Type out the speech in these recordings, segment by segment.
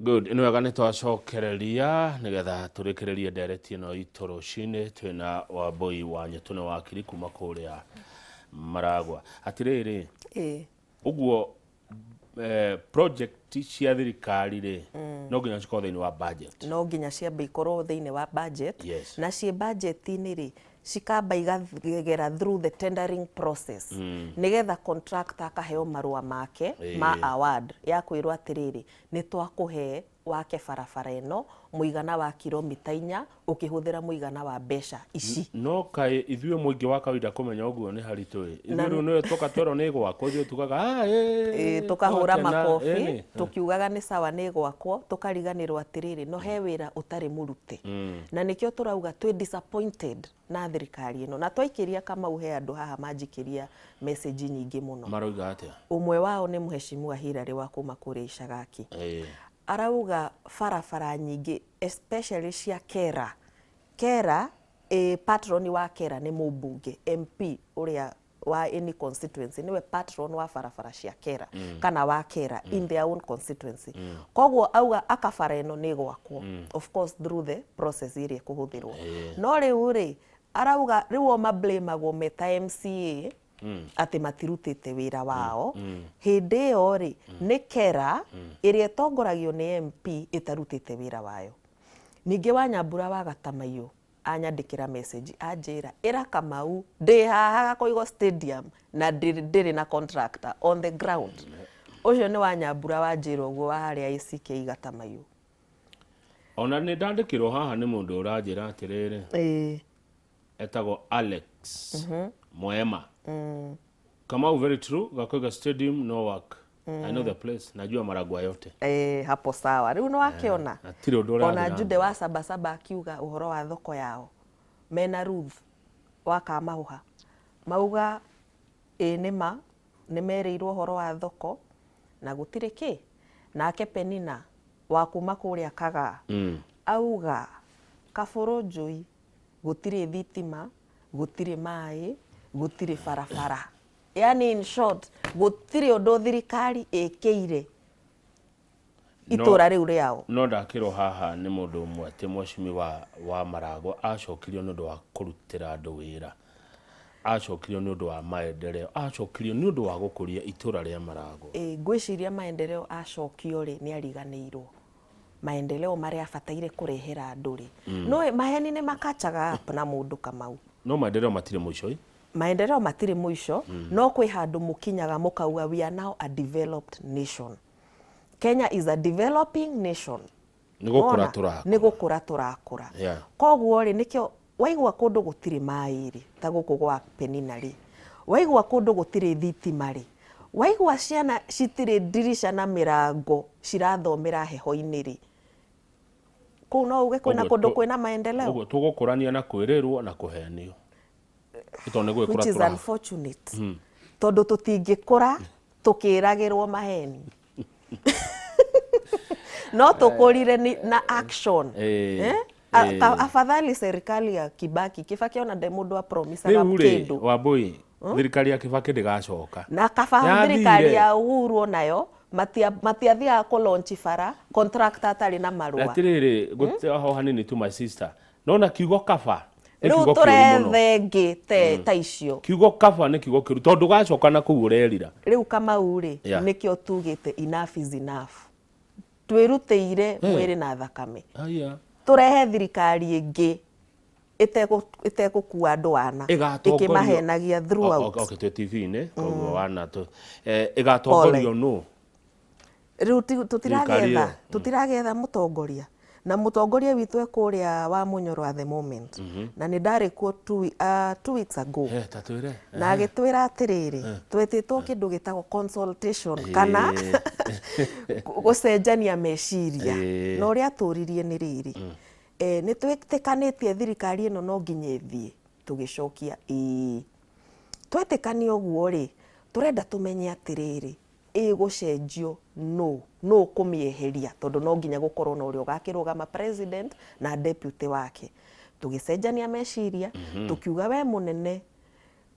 Good, nĩ wega nĩ twacokereria nĩgetha tũrĩkĩrĩrie ndereti ĩno itũ rũcinĩ. Twĩna Wambũi wa Nyetũ, nĩ wakiri kuma kũrĩa Maragwa. Atĩrĩrĩ, ũguo project cia thirikari rĩ, no nginya cikorwo thĩinĩ wa budget? No nginya ciambe ikorwo thĩinĩ wa budget. Na ciĩ budget-inĩ rĩ, cikamba igagera through the tendering process, nĩgetha contractor akaheo marũa make ma award ya kwĩrwo atĩrĩrĩ, nĩ twakũhe wake barabara ĩno mũigana wa kilomita 4 ũkĩhũthĩra mũigana wa mbeca ici. No kaĩ ithuĩ mũingĩ wa kawaida kũmenya ũguo nĩ haritũ ĩ. Ithuĩ rĩu nĩwe twoka twerwo nĩ gwakwo, ithuĩ tugaga, "Ah, ĩ, Tũkahũra twakena." makobi Ĩni. Tũkiugaga nĩ sawa, nĩ gwakwo, tũkariganĩrwo atĩrĩrĩ, no he wĩra ũtarĩ mũrute. Na nĩkĩo tũrauga twĩ disappointed na thirikari ĩno. Na twaikĩria Kamau, he andũ haha manjikĩria message nyingĩ mũno. Maroiga atĩa? Ũmwe wao nĩ Mheshimiwa Hillary wa kuma kũrĩa Icagaki. Arauga barabara nyingĩ, especially cia Kera. Kera ĩ patron wa Kera nĩ mũmbunge, MP ũrĩa wa any constituency nĩwe patron wa barabara cia Kera kana wa Kera in their own constituency. Koguo auga akabara ĩno nĩ gwakwo, of course through the process ĩrĩa ĩkũhũthĩrwo. No rĩu rĩ, arauga rĩu o mablamagwo me ta MCA atĩ matirutĩte wĩra wao. Hĩndĩ ĩyo rĩ, nĩ Kera ĩrĩa ĩtongoragio nĩ MP ĩtarutĩte wĩra wayo. Ningĩ Wanyambura wa Gatamaiyũ anyandĩkĩra message, anjĩra, "Ĩra Kamau ndĩ haha Gakoigo Stadium na ndĩrĩ na contractor on the ground." Ũcio nĩ Wanyambura wanjĩra ũguo, wa harĩa ACK Gatamaiyũ. Ona nĩ ndandĩkĩrwo haha nĩ mũndũ ũranjĩra atĩrĩrĩ, etagwo Alex Mwema. "Kamau, very true. Gakoiga Stadium no work. I know the place. Najua Maragua yote." Eh, hapo sawa, rĩu nĩ wakĩona. Hatirĩ ũndũ ũrathiĩ Ona na Jude mbere. wa Sabasaba akiuga ũhoro wa thoko yao mena Ruth wa Kamahũha, mauga ĩ nĩma nĩ merĩirwo ũhoro wa thoko na gũtirĩ kĩ. Nake Penina wa kuma kũrĩa Kagaa auga Kabũrũ Njũi gũtirĩ thitima, gũtirĩ maĩ, gũtirĩ barabara, yani in short gũtirĩ ũndũ thirikari ĩkĩire itũra rĩu rĩao. No ndakĩrwo haha nĩ mũndũ ũmwe atĩ mheshimiwa wa Maragwa acokirio nĩ ũndũ wa kũrutĩra andũ wĩra, acokirio nĩ ũndũ wa maendeleo, acokirio nĩ ũndũ wa gũkũria itũra rĩa Maragwa. Ĩ, ngwĩciria maendeleo acokio rĩ, nĩ ariganĩirwo maendeleo marĩa abataire kũrehera andũ rĩ. No maheni nĩ makachaga up na mũndũ, Kamau. No maendeleo matirĩ mũico ĩ. Maendeleo matirĩ mũico, no kwĩ handũ mũkinyaga mũkauga, "We are now a developed nation." Kenya is a developing nation. Nĩ gũkũra Wona? tũrakũra. Nĩ gũkũra tũrakũra. Koguo rĩ, nĩkĩo waigua kũndũ gũtirĩ maĩ rĩ, ta gũkũ gwa Penina rĩ, waigua kũndũ gũtirĩ thitima rĩ, waigua ciana citirĩ ndirica na mĩrango, cirathomera heho-inĩ rĩ, kũu no uge kwĩna Ũguo kũndũ kwĩna maendeleo? Ũguo tũgũkũrania na kwĩrĩrwo na kũhenio. Nĩ tondũ nĩ gũgĩkũra Which is tũra unfortunate, tondũ tũtingĩkũra tũkĩragĩrwo maheni, no tũkũrire na action. Eh? Afadhali serikali ya Kibaki. Kibaki ona nde mũndũ apromisaga Rĩu rĩ, kĩndũ. Wambui, thirikari ya Kibaki ndĩgacoka. Na kaba Yathire. thirikari ya Uhuru onayo matiathiaga kũ launch bara contractor atarĩ na marũa. Atĩrĩrĩ, gũte ho hanini tu, my sister, nona kiugo kaba nĩ Rĩu kiugo kĩũru mũno. tũrethe ĩngĩ ta icio. Kiugo kaba nĩ kiugo kĩũru tondũ gacoka na kũu ũrerira. Rĩu Kamau rĩ, nĩkĩo tugĩte enough is enough. Twĩrutĩire mwĩrĩ na thakame. Aya. Tũrehe thirikari ĩngĩ ĩtegũkua andũ wana Ĩgatongorio ĩkĩmahenagia throughout. Okay, twĩ TV-inĩ, koguo wana tũ ĩgatongorio nũ? Rĩu Thirikari tũtiragetha ĩyo. Tũtiragetha mũtongoria, na mũtongoria witũ e kũrĩa wa Mũnyoro at the moment, na nĩ ndarĩ kuo 2 weeks ago. Eh, ta twĩre. Na agĩtwĩra atĩrĩrĩ, twetĩtwo kĩndũ gĩtagwo consultation kana gũcenjania meciria. Na ũrĩa atũririe nĩ rĩrĩ, nĩ twĩtĩkanĩtie thirikari ĩno no nginya ĩthiĩ? Tũgĩcokia ĩĩ. Twetĩkania ũguo rĩ, tũrenda tũmenye atĩrĩrĩ, ĩgũcenjio nũ nũ kũmĩeheria, tondũ no nginya gũkorwo na ũrĩa ũgakĩrũgama president na deputy wake. Tũgĩcenjania meciria, tũkiuga, "We mũnene,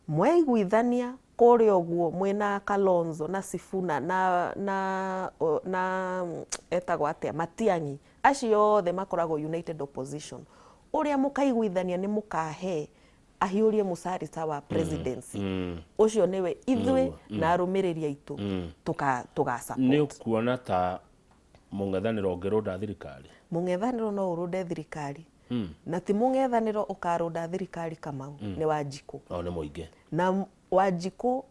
mwaiguithania Kũrĩa ũguo mwĩna Kalonzo na Sifuna na na na etagwo atĩa Matiang'i, acio othe makoragwo United Opposition. Ũrĩa mũkaiguithania nĩ mũkahe ahiũrie mũcarita wa presidency, ũcio nĩwe ithuĩ na arũmĩrĩri aitũ tũga support. Nĩ ũkuona ta mũng'ethanĩro ũngĩrũnda thirikari? Mũng'ethanĩro no ũrũnde thirikari. Na ti mũng'ethanĩro ũkarũnda thirikari Kamau, nĩ Wanjikũ. O nĩ mũingĩ. Na Wanjikũ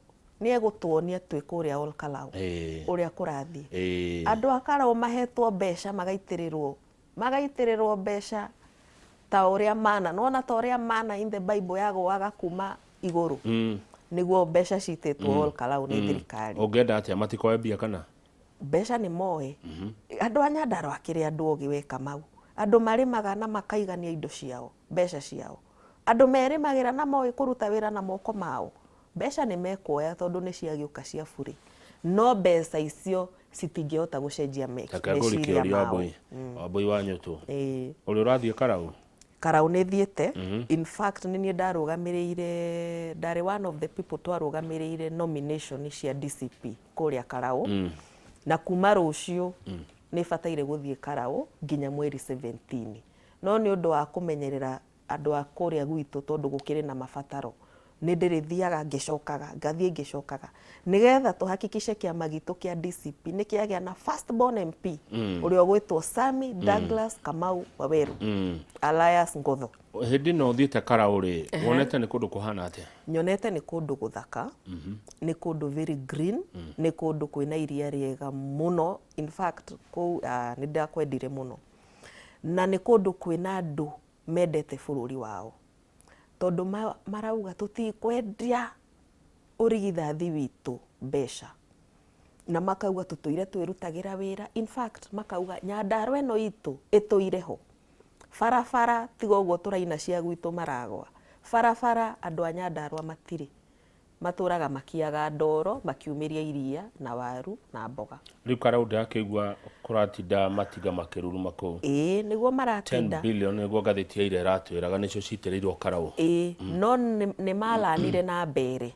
nĩ egũtuonia twĩ kũrĩa Ol Kalou ũrĩa kũrathiĩ. Andũ a Karau mahetwo mbeca magaitĩrĩrwo, magaitĩrĩrwo mbeca ta ũrĩa mana, nĩwona ta ũrĩa mana in the Bible yagũaga kuma igũrũ, nĩguo mbeca citĩtwo Ol Kalou nĩ thirikari. Ũngĩenda atĩa matikoe mbia kana? Mbeca nĩ moe. Andũ a Nyandarua akĩrĩ andũ ogĩ we Kamau. Andũ marĩmaga na makaigania indo ciao, mbeca ciao. Andũ merĩmagĩra na moĩ kũruta wĩra na moko mao. Mbeca nĩ mekuoya tondũ nĩ ciagĩũka cia burĩ. No mbeca icio citingĩhota gũcenjia Reke ngũrie meciria kĩũria mao. Wambũi, Wambũi wa Nyũtũ. Ĩĩ. Ũrĩ ũrathiĩ Karau? Karau nĩ thiĩte. In fact nĩ niĩ ndarũgamĩrĩire, ndarĩ one of the people twarũgamĩrĩire nomination cia DCP kũrĩa Karau. Na kuma rũciũ nĩ bataire gũthiĩ Karau nginya mweri 17. No nĩ ũndũ wa kũmenyerera andũ a kũrĩa gwitũ tondũ gũkĩrĩ na mabataro, nĩ ndĩrĩthiaga ngĩcokaga, ngathiĩ ngĩcokaga, nĩgetha tũhakikishe kĩama gitũ kĩa DCP nĩ kĩagĩa na first born MP ũrĩa ũgwĩtwo Sammy Douglas Kamau Waweru alias Ngotho. Hĩndĩ ĩno ũthiĩte Karau rĩ, wonete nĩ kũndũ kũhana atĩa? Nyonete nĩ kũndũ gũthaka, nĩ kũndũ very green, nĩ kũndũ kwĩna iria rĩega mũno, in fact kũu nĩ ndakwendire mũno. Na nĩ kũndũ kwĩna andũ mendete bũrũri wao, tondũ marauga tũtikwendia ũrigithathi witũ mbeca, na makauga tũtũire twĩrutagĩra wĩra, in fact makauga Nyandarua ĩno itũ ĩtũire ho, barabara tiga ũguo tũraina cia gwitũ maragwa, barabara andũ a Nyandarua matirĩ, Matũraga makiaga ndoro makiumĩria iria na waru na mboga. Rĩu Karau ndĩrakĩigua kũratinda matinga makĩruruma kũu. Ĩĩ nĩguo maratinda. 10 billion nĩguo ngathĩti ya ira ĩratwĩraga nĩcio citĩrĩirwo Karau. Ĩĩ no nĩ malanire na Mbere.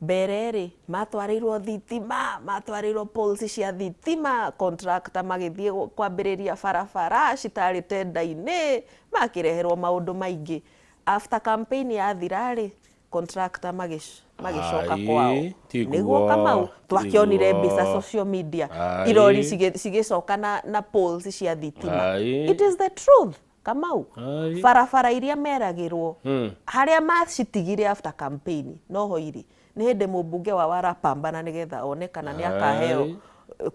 Mbere rĩ matwarĩirwo thitima, matwarĩirwo poles cia thitima, contractor magĩthiĩ kwambĩrĩria barabara citarĩ tender-inĩ, makĩreherwo maũndũ maingĩ. After campaign yathira rĩ, contractor magĩcoka kwao. Ai, tiguo, Nĩguo Kamau, twakĩonire tiguo. mbica social media, Ai. irori cigĩcoka na poles cia thitima. Ai. It is the truth, Kamau. Ai. Barabara iria meragĩrwo, harĩa macitigire after campaign, noho irĩ. Nĩ hĩndĩ mũmbunge wao arapambana nĩgetha one kana nĩ akaheo Ai.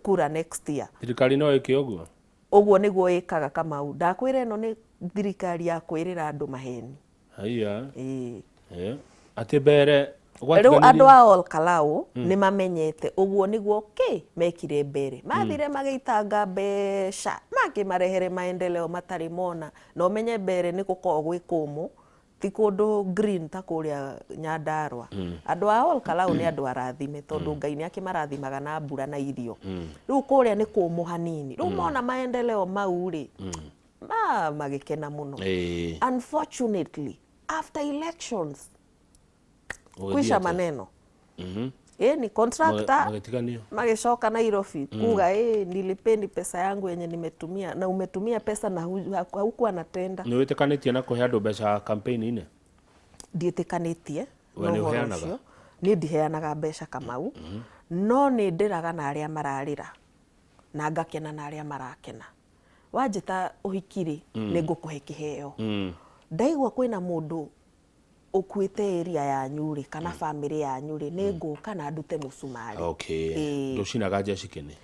kura next year. Thirikari no ĩke ũguo? Ũguo nĩguo ĩkaga Kamau. Ndakwĩra ĩno nĩ thirikari ya kwĩrĩra andũ maheni. Haiya. Ĩĩ. Eh. Atĩ mbere Rĩu andũ a Ol Kalou nĩ mamenyete ũguo nĩguo kĩ mekire mbere. Mathire magĩitanga mbeca makĩmarehere maendeleo matarĩ mona. Na ũmenye mbere nĩ gũkoragwo gwĩ kũmũ, ti kũndũ green ta kũrĩa Nyandarua. Andũ a Ol Kalou nĩ andũ arathime tondũ Ngai nĩ akĩmarathimaga na mbura na irio. Rĩu kũrĩa nĩ kũmũ hanini. Rĩu mona maendeleo mau rĩ, ma magĩkena mũno. Unfortunately, after elections, Ũgĩthiĩ kwisha atĩa? Maneno. Ĩni contractor Magĩtiganio. Magĩcoka Nairobi kuga nilipeni pesa yangu yenye nimetumia, na umetumia pesa na haukuwa na tenda. Nĩ wĩtĩkanĩtie na kũhe andũ mbeca campaign-inĩ? Ndiĩtĩkanĩtie We na nĩ ũhoro ũheanaga? ũcio. Niĩ ndiheanaga mbeca Kamau, no nĩ ndĩraga na arĩa mararĩra na ngakena na arĩa marakena. Wanjĩta ũhiki rĩ, nĩ ngũkũhe kĩheo. Ndaigua kwĩna mũndũ ũkuĩte area yanyu rĩ, kana famĩlĩ yanyu rĩ, nĩ ngũka na ndute mũcumarĩ. Okay. Ĩĩ. Ndũcinaga njeci kĩnĩ?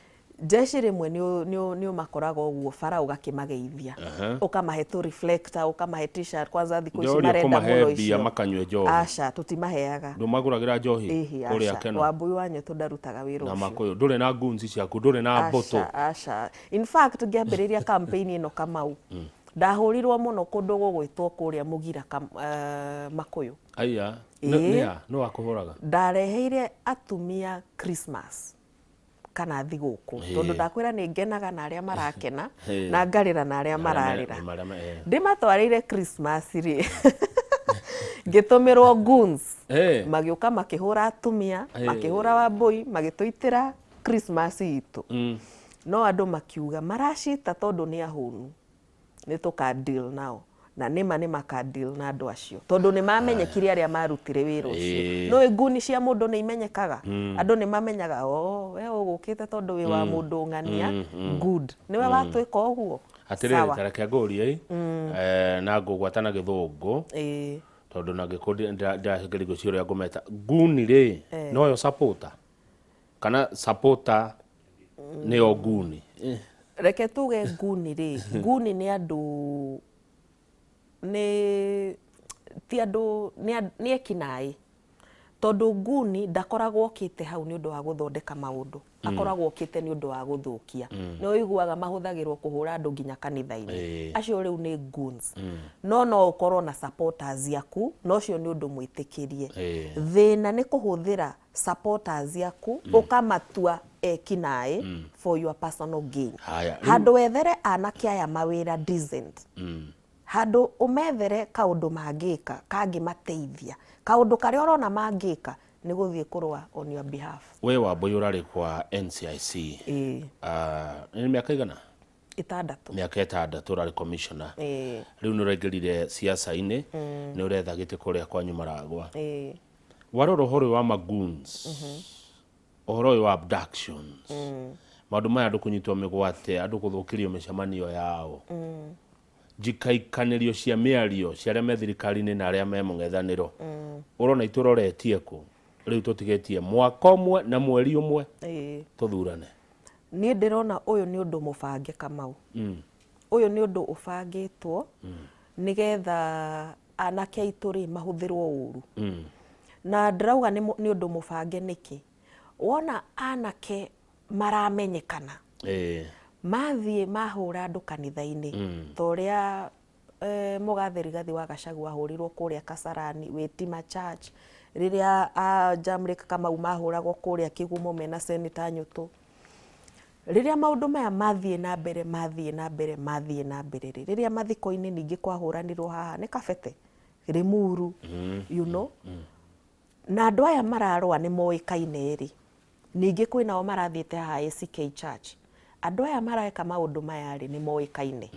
Njeci rĩmwe nĩ ũmakoraga ũguo bara ũgakĩmageithia. Ũkamahe tũ reflector, ũkamahe t-shirt, kwanza thikũ ici Ndĩroria marenda kũmahe mũno mbia icio. makanyue njohi. Aca, tũtimaheaga. Ndũmagũragĩra njohi Ĩhĩ, kũrĩa aca. Keno? Wambui wa Nyũtũ ndarutaga wĩra Na ũcio. Makũyũ. Ndũrĩ na goons ciaku, ndũrĩ na mbũtũ. Aca, aca. In fact, ngĩambĩrĩria campaign ĩno Kamau, ndahũrirwo mũno kũndũ gũgwĩtwo kũrĩa Mũgira Makũyũ. Aya, Ĩĩ. nĩ a, nũ wakũhũraga? Ndareheire atumia Christmas kana thigũkũ, tondũ ndakwĩra nĩ ngenaga na arĩa marakena na ngarĩra na arĩa mararĩra. Ndĩmatwarĩire Christmas rĩ, Ngĩtũmĩrwo goons. Eh. Magĩũka makĩhũra atumia, makĩhũra Wambũi, magĩtũitĩra Christmas itũ. No andũ makiuga maracita tondũ nĩ ahũnu, nĩ tũka deal nao, na nĩma nĩ maka deal na andũ acio tondũ nĩ mamenyekire arĩa marutire wĩra ũcio. Nĩũĩ nguni cia mũndũ nĩ imenyekaga, andũ nĩ mamenyaga, oh, we ũgũkĩte tondũ wĩ wa mũndũ ng'ania, good, nĩwe watwĩka ũguo. Atĩrĩrĩ, Sawa. Tareke ngũrie na ngũgwata na Gĩthũngũ, tondũ na Gĩkũyũ ndĩracengeria ngwĩciria ũrĩa ngũmeta. Nguni rĩ, noyo supporter kana supporter nĩyo nguni? Reke tuge nguni rĩ, nguni nĩ andũ, nĩ ti andũ, nĩ ekinaĩ, tondũ nguni ndakoragwo okĩte hau nĩ ũndũ wa gũthondeka maũndũ, akoragwo okĩte nĩ ũndũ wa gũthũkia. Nĩ ũiguaga mahũthagĩrwo kũhũra andũ nginya kanitha-inĩ. Acio rĩu nĩ goons. No no ũkorwo na supporters aku, na ũcio nĩ ũndũ mwĩtĩkĩrie. Thĩna nĩ kũhũthĩra supporters aku ũkamatua ekinaĩ for your personal gain. Haya, Handũ wethere anake aya mawĩra decent, handũ ũmethere kaũndũ mangĩka kangĩmateithia, kaũndũ karĩa ũrona mangĩka nĩ gũthiĩ kũrũa on your behalf. We Wambũi ũrarĩ kwa NCIC. Ah, nĩ mĩaka igana? 6. Mĩaka 6 ũrarĩ commissioner. Rĩu nĩ ũraingĩrire siasa-inĩ, nĩ ũretha gĩtĩ kũrĩa kwanyu Maragwa. Warora ũhoro ũyũ wa magoons, ũhoro ũyũ wa abductions, maũndũ maya, andũ kũnyitwo mĩgwate, andũ gũthũkĩrio mĩcemanio yao, njikaikanĩrio cia mĩario cia arĩa me thirikari-inĩ na arĩa me mũng'ethanĩro, ũrona itũroretie kũ rĩu tũtigĩtie mwaka ũmwe na mweri ũmwe tũthurane? Niĩ ndĩrona ũyũ nĩ ũndũ mũbange, Kamau. Ũyũ nĩ ũndũ ũbangĩtwo nĩgetha anake aitũ rĩ mahũthĩrwo ũru. Na ndĩrauga nĩ ũndũ mũbange nĩkĩ? Wona anake maramenyekana, mathiĩ mahũra andũ kanitha-inĩ, ta ũrĩa mũgathe Rigathi wa Gachagua ahũrirwo kũrĩa Kasarani Witima Church, rĩrĩa a Jamrick Kamau mahũragwo kũrĩa Kĩgumo mena Senator Nyũtũ. Rĩrĩa maũndũ maya mathiĩ na mbere, mathiĩ na mbere, mathiĩ na mbere rĩ, rĩrĩa mathiko-inĩ ningĩ kwahũranirwo haha nĩ Kabete, Limuru, na andũ aya mararũa nĩ moĩkaine rĩ, ningĩ kwĩnao marathiĩte haha ACK Church. Andũ aya mareka maũndũ maya rĩ, nĩ moĩkaine,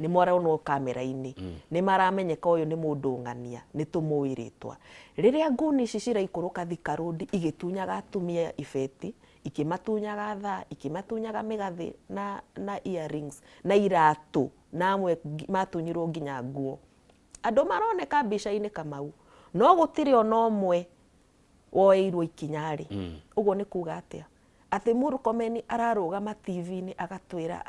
nĩ maronwo kamera-inĩ, nĩ maramenyeka ũyũ nĩ mũndũ ng'ania, nĩ tũmũĩ rĩtwa. Rĩrĩa nguni ici ciraikũrũka Thika Road igĩtunyaga atumia ibeti, ikĩmatunyaga thaa, ikĩmatunyaga mĩgathĩ na earrings na iratũ, na amwe matunyirwo nginya nguo, andũ maroneka mbica-inĩ, Kamau, no gũtirĩ ona ũmwe woeirwo ikinya rĩ, ũguo nĩ kuga atĩa? Atĩ Murkomen ararũgama TV-inĩ agatwĩra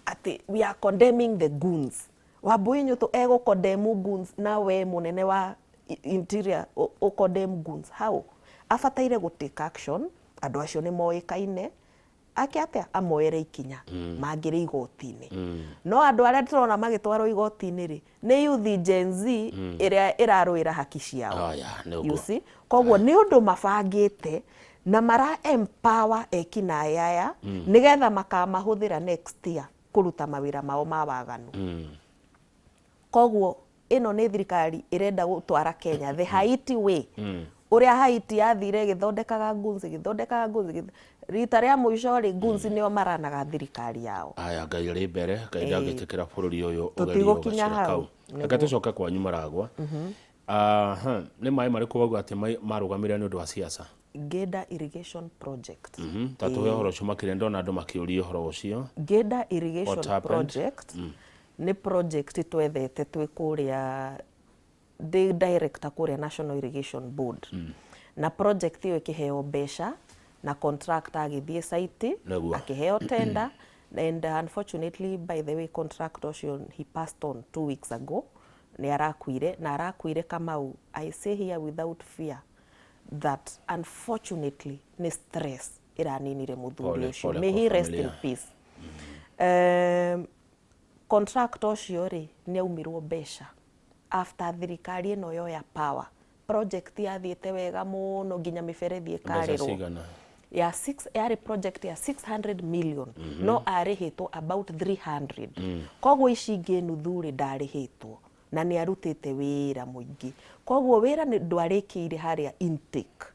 atĩ we are condemning the goons. Wambui Nyũtũ egũ condemn goons, na we mũnene wa interior ũ condemn goons how? Abataire gũ take action. Andũ acio nĩ moĩkaine ake atĩa, amoere ikinya mangĩrĩ igoti-inĩ. No andũ arĩa tũrona magĩtwarwo igoti-inĩ rĩ, nĩ youth Gen Z ĩrĩa ĩrarũĩra haki ciao. Aya, nĩ You ũguo. see, koguo nĩ ũndũ mabangĩte na mara empower ekinaĩ aya nĩgetha makamahũthĩra next year kũruta mawĩra mao ma waganu. Koguo ĩno nĩ thirikari ĩrenda gũtwara Kenya the Haiti way, ũrĩa Haiti yathire ĩgĩthondekaga goons, ĩgĩthondekaga goons, rita rĩa mũico rĩ, goons nĩo maranaga thirikari yao. Aya, Ngai arĩ mbere, Ngai ndangĩtĩkĩra bũrũri ũyũ ũgerio Tũtigũkinya gacĩra hau. kau. Reke tũcoke kwanyu Maragwa. Aha, nĩ maĩ marĩkũ wauga atĩ marũgamĩrĩra nĩ ũndũ wa siasa? Ngenda Irrigation Project. Ta tũhe ũhoro ũcio makĩria, ndona andũ makĩũria ũhoro ũcio. Ngenda Irrigation What happened? Project nĩ project twethete twĩ kũrĩa, ndĩ director kũrĩa National Irrigation Board, na project ĩyo ĩkĩheo mbeca na contractor agĩthiĩ site, akĩheo tender, and unfortunately, by the way, contractor ũcio, he passed on 2 weeks ago. Nĩ arakuire na arakuire, Kamau. I say here without fear that unfortunately nĩ stress ĩraninire mũthuri Pole, ũcio. pole May kwa he rest in familia. peace. Contractor ũcio rĩ, nĩ aumirwo mbeca after thirikari ĩno yoya power. Project yathiĩte wega mũno nginya mĩberethi Mbeca ĩkarĩrwo. cigana? Ya six, yarĩ project ya 600 million, no arĩhĩtwo about 300, koguo ici ingĩ nuthu rĩ, ndarĩhĩtwo. Na nĩ arutĩte wĩra mũingĩ. Koguo wĩra ndwarĩkĩire harĩa intake.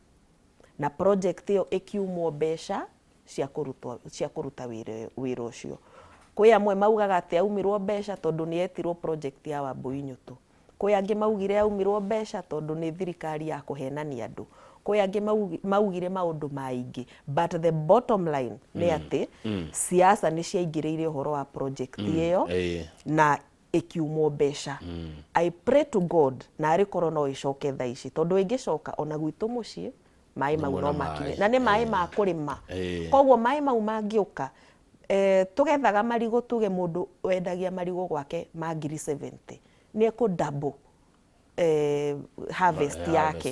Na project ĩyo ĩkiumwo mbeca cia kũrutwo cia kũruta wĩra wĩra ũcio. Kwĩ amwe maugaga atĩ aumirwo mbeca tondũ nĩ etirwo project ya Wambũi Nyũtũ. Kwĩ angĩ maugire aumirwo mbeca tondũ nĩ thirikari ya kũhenania andũ. Kwĩ angĩ maugire maũndũ maingĩ. But the bottom line nĩ atĩ siasa nĩ ciaingĩrĩire ũhoro wa project ĩyo na ĩkiumwo mbeca. I pray to God narĩ korwo no ĩcoke thaa ici tondũ ĩngĩcoka ona gwitũ mũciĩ maĩ mau no makinye na nĩ maĩ ma kũrĩma. Koguo maĩ mau mangĩũka tũgethaga marigũ tuge mũndũ wendagia marigũ gwake ma ngiri 70 nĩ ekũ double harvest yake.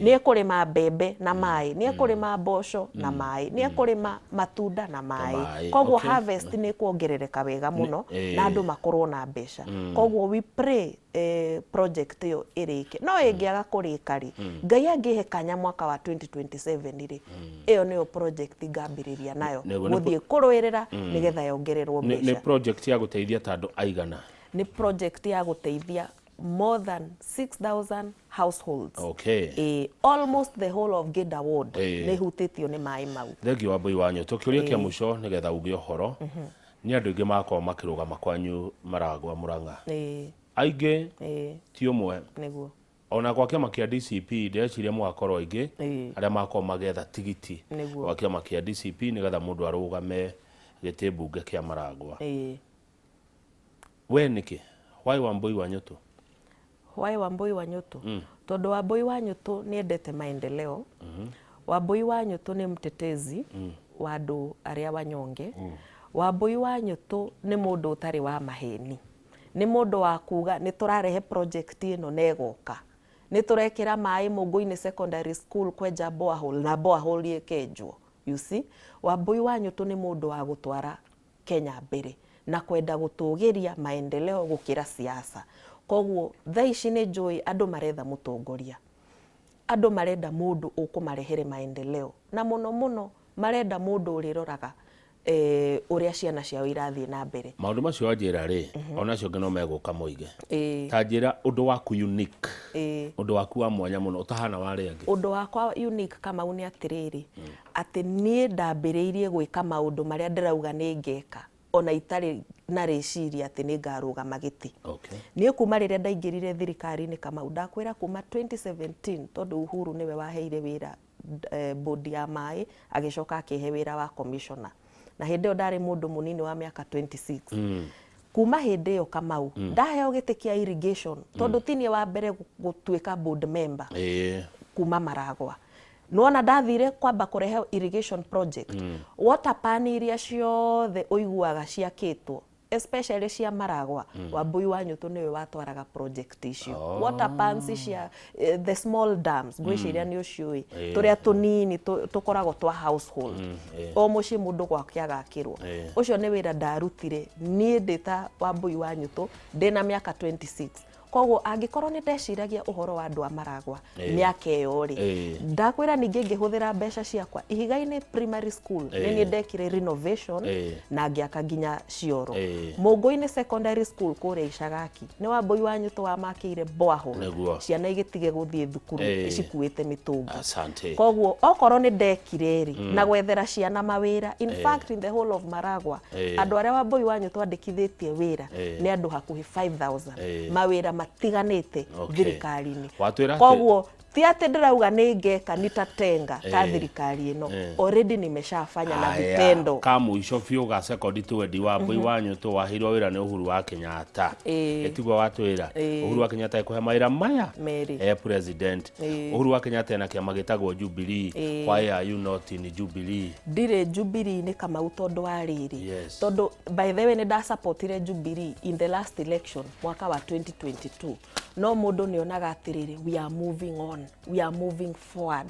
Nĩ ekũrĩma mbembe na maĩ, nĩ ekũrĩma mboco na maĩ, nĩ ekũrĩma matunda na maĩ. Koguo harvest nĩ ĩkuongerereka wega mũno na andũ makorwo na mbeca. Koguo we pray project ĩyo ĩrĩke. No ĩngĩaga kũrĩka rĩ, Ngai angĩhe kanya mwaka wa 2027 rĩ, ĩyo nĩyo project ngambĩrĩria nayo gũthiĩ kũrũĩrĩra nĩgetha yongererwo mbeca. Nĩ project ya gũteithia ta andũ aigana? Nĩ project ya gũteithia more than 6,000 households. Okay. Almost the whole of Geda ward nĩ hutĩtio nĩ maĩ mau. Thengiũ Wambũi wa Nyũtũ. Kĩũria kĩa mũico nĩgetha uge ũhoro. Nĩ andũ aingĩ makorwo makĩrũgama kwanyu Maragwa Mũrang'a. Aingĩ ti ũmwe. Nĩguo. Ona gwa kĩama kĩa DCP ndĩreciria mũgakorwo aingĩ arĩa magakorwo magĩetha tigiti wa kĩama kĩa DCP nĩgetha mũndũ arũgame gĩtĩ mbunge kĩa Maragwa. We nĩkĩ? Why Wambũi wa Nyũtũ? Why Wambũi wa Nyũtũ? Tondũ Wambũi wa Nyũtũ nĩ endete maendeleo. Wambũi wa Nyũtũ nĩ mtetezi wa andũ arĩa wanyonge. Wambũi wa Nyũtũ nĩ mũndũ ũtarĩ wa maheni. Nĩ mũndũ wa kuga nĩ tũrarehe project ĩno na ĩgoka. Nĩ tũrekĩra maĩ Mũngũinĩ Secondary School kwenja borehole na borehole ĩkenjwo. You see? Wambũi wa Nyũtũ nĩ mũndũ wa gũtwara Kenya mbere na kwenda gũtũgĩria maendeleo gũkĩra siasa. Koguo thaa ici nĩ njũĩ andũ maretha mũtongoria. Andũ marenda mũndũ ũkũmarehere maendeleo na mũno mũno marenda mũndũ ũrĩroraga ũrĩa ciana ciao irathiĩ na mbere. Maũndũ macio wanjĩra rĩ, ona acio angĩ no megũka moige. Ta njĩra ũndũ waku unique, ũndũ waku wa mwanya mũno ũtahana wa arĩa angĩ. Ũndũ wakwa unique Kamau nĩ atĩrĩrĩ, atĩ niĩ ndambĩrĩirie gwĩka maũndũ marĩa ndĩrauga nĩ ngeka ona itarĩ na rĩciria atĩ nĩ ngarũgama gĩtĩ. Niĩ kuma rĩrĩa ndaingĩrire thirikari-inĩ Kamau, ndakwĩra kuma 2017 tondũ Uhuru nĩwe waheire wĩra board ya maĩ, agĩcoka akĩhe wĩra wa commissioner. Na hĩndĩ ĩyo ndarĩ mũndũ mũnini wa mĩaka 26. Kuma hĩndĩ ĩyo Kamau, ndaheo gĩtĩ kĩa irrigation, tondũ ti niĩ wa mbere gũtuĩka board member kuma Maragwa. Nĩwona ndathire kwamba kũrehe irrigation project, water pan iria ciothe ũiguaga ciakĩtwo, especially cia Maragwa, Wambũi wa Nyũtũ nĩwe watwaraga project icio. Water pans cia the small dams, ngwĩciria nĩ ũciũĩ, tũrĩa tũnini tũkoragwo twa household. O mũciĩ mũndũ gwake agakĩrwo. Ũcio nĩ wĩra ndarutire niĩ ndĩ ta Wambũi wa Nyũtũ ndĩna mĩaka 26. Koguo angĩkorwo nĩ ndeciragia ũhoro wa andũ a Maragwa mĩaka ĩyo rĩ, ndakwĩra ningĩ ngĩhũthĩra mbeca ciakwa Ihiga-inĩ Primary School nĩ niĩ ndekire renovation na ngĩaka nginya cioro. Mũngũ-inĩ Secondary School kũrĩa Icagaki nĩ Wambũi wa Nyũtũ wamakĩire borehole ciana igĩtige gũthiĩ thukuru cikuĩte mĩtũngi. Asante. Koguo okorwo nĩ ndekire rĩ, na gwethera ciana mawĩra, in fact in the whole of Maragwa andũ arĩa Wambũi wa Nyũtũ andĩkithĩtie wĩra nĩ andũ hakuhĩ 5000 mawĩra matiganĩte thirikari-inĩ. Watwĩra atĩ Koguo ti atĩ ndĩrauga nĩ ngeka nitatenga ta thirikari ĩno, already nimeshafanya na vitendo. Ka mũico biũ ga sekondi twendi Wambũi wa Nyũtũ waheirwo wĩra nĩ Uhuru wa Kenyatta. Ĩtiguo watwĩra? Uhuru wa Kenyatta ekũhe mawĩra maya Merĩ. E president. Uhuru wa Kenyatta ena kĩama gĩtagwo Jubilee. Why are you not in Jubilee? Ndirĩ Jubilee-inĩ Kamau tondũ wa rĩrĩ. Tondũ by the way nĩ ndasupportire Jubilee in the last election mwaka wa 2022. No mũndũ nĩ onaga atĩrĩrĩ, we are moving on, we are moving forward.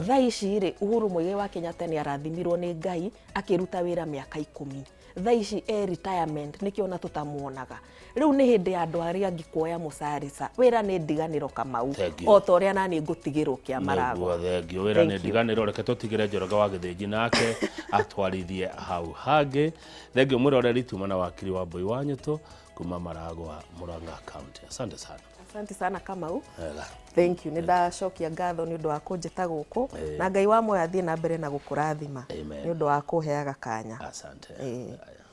Thaa ici rĩ, Uhuru Muigai wa Kenyatta nĩ arathimirwo nĩ Ngai akĩruta wĩra mĩaka ikũmi. Thaa ici e retirement nĩkĩo ona tũtamuonaga. Rĩu nĩ hĩndĩ ya andũ arĩa angĩ kuoya mũcarica. Wĩra nĩ ndiganĩro Kamau. Thengiũ. O ta ũrĩa naniĩ ngũtigĩrwo kĩa Maragwa. Nĩguo, thengiũ. Wĩra Thank nĩ you. ndiganĩro, reke tũtigĩre Njoroge wa Gĩthĩnji nake atwarithie hau hangĩ. Thengiũ mwĩroreri, tuma na wakiri Wambũi wa Nyũtũ. Kuma Maragwa, Murang'a County. Asante sana. Asante sana, Kamau. Wega. Thank you. Nĩ ndacokia ngatho nĩ ũndũ wa kũnjĩta gũkũ na Ngai wa muoyo athiĩ na mbere na gũkũrathima Amen. nĩ ũndũ wa kũheaga kanya. Asante. Ĩĩ. Haya.